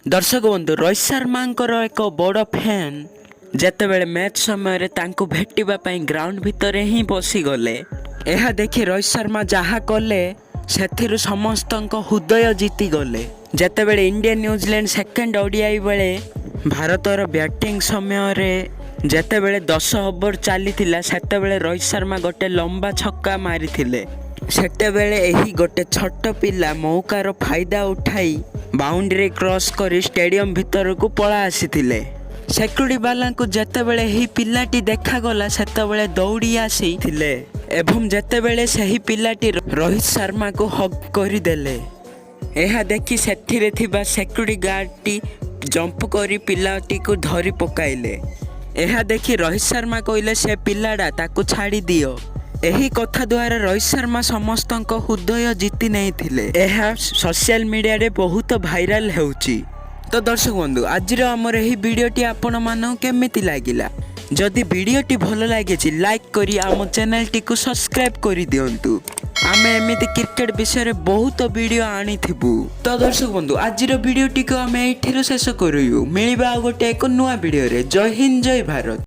ଦର୍ଶକ ବନ୍ଧୁ, ରୋହିତ ଶର୍ମାଙ୍କର ଏକ ବଡ଼ ଫ୍ୟାନ୍ ଯେତେବେଳେ ମ୍ୟାଚ୍ ସମୟରେ ତାଙ୍କୁ ଭେଟିବା ପାଇଁ ଗ୍ରାଉଣ୍ଡ ଭିତରେ ହିଁ ପଶିଗଲେ, ଏହା ଦେଖି ରୋହିତ ଶର୍ମା ଯାହା କଲେ, ସେଥିରୁ ସମସ୍ତଙ୍କ ହୃଦୟ ଜିତିଗଲେ। ଯେତେବେଳେ India New Zealand second ODI ବେଳେ ଭାରତର ବ୍ୟାଟିଂ ସମୟରେ ଯେତେବେଳେ 10 ଓଭର ଚାଲିଥିଲା, ସେତେବେଳେ ରୋହିତ ଶର୍ମା ଗୋଟେ ଲମ୍ବା ଛକା ମାରିଥିଲେ। ସେତେବେଳେ ଏହି ଗୋଟେ ଛୋଟ ପିଲା ମୌକାର ଫାଇଦା ଉଠାଇ ବାଉଣ୍ଡ୍ରି କ୍ରସ୍ କରି ଷ୍ଟାଡିୟମ ଭିତରକୁ ପଳା ଆସିଥିଲେ। ସିକ୍ୟୁରିଟି ବାଲାଙ୍କୁ ଯେତେବେଳେ ଏହି ପିଲାଟି ଦେଖାଗଲା, ସେତେବେଳେ ଦୌଡ଼ି ଆସିଥିଲେ ଏବଂ ଯେତେବେଳେ ସେହି ପିଲାଟି ରୋହିତ ଶର୍ମାକୁ ହଗ୍ କରିଦେଲେ, ଏହା ଦେଖି ସେଥିରେ ଥିବା ସିକ୍ୟୁରିଟି ଗାର୍ଡଟି ଜମ୍ପ କରି ପିଲାଟିକୁ ଧରି ପକାଇଲେ। ଏହା ଦେଖି ରୋହିତ ଶର୍ମା କହିଲେ, "ସେ ପିଲାଟା, ତାକୁ ଛାଡ଼ି ଦିଅ।" ଏହି କଥା ଦ୍ୱାରା ରୋହିତ ଶର୍ମା ସମସ୍ତଙ୍କ ହୃଦୟ ଜିତି ନେଇଥିଲେ। ଏହା ସୋସିଆଲ ମିଡ଼ିଆରେ ବହୁତ ଭାଇରାଲ ହେଉଛି। ତ ଦର୍ଶକ ବନ୍ଧୁ, ଆଜିର ଆମର ଏହି ଭିଡ଼ିଓଟି ଆପଣମାନଙ୍କୁ କେମିତି ଲାଗିଲା? ଯଦି ଭିଡ଼ିଓଟି ଭଲ ଲାଗିଛି, ଲାଇକ୍ କରି ଆମ ଚ୍ୟାନେଲଟିକୁ ସବସ୍କ୍ରାଇବ୍ କରିଦିଅନ୍ତୁ। ଆମେ ଏମିତି କ୍ରିକେଟ ବିଷୟରେ ବହୁତ ଭିଡ଼ିଓ ଆଣିଥିବୁ। ତ ଦର୍ଶକ ବନ୍ଧୁ, ଆଜିର ଭିଡ଼ିଓଟିକୁ ଆମେ ଏଇଠିରୁ ଶେଷ କରିବୁ। ମିଳିବା ଆଉ ଗୋଟେ ଏକ ନୂଆ ଭିଡ଼ିଓରେ। ଜୟ ହିନ୍ଦ, ଜୟ ଭାରତ।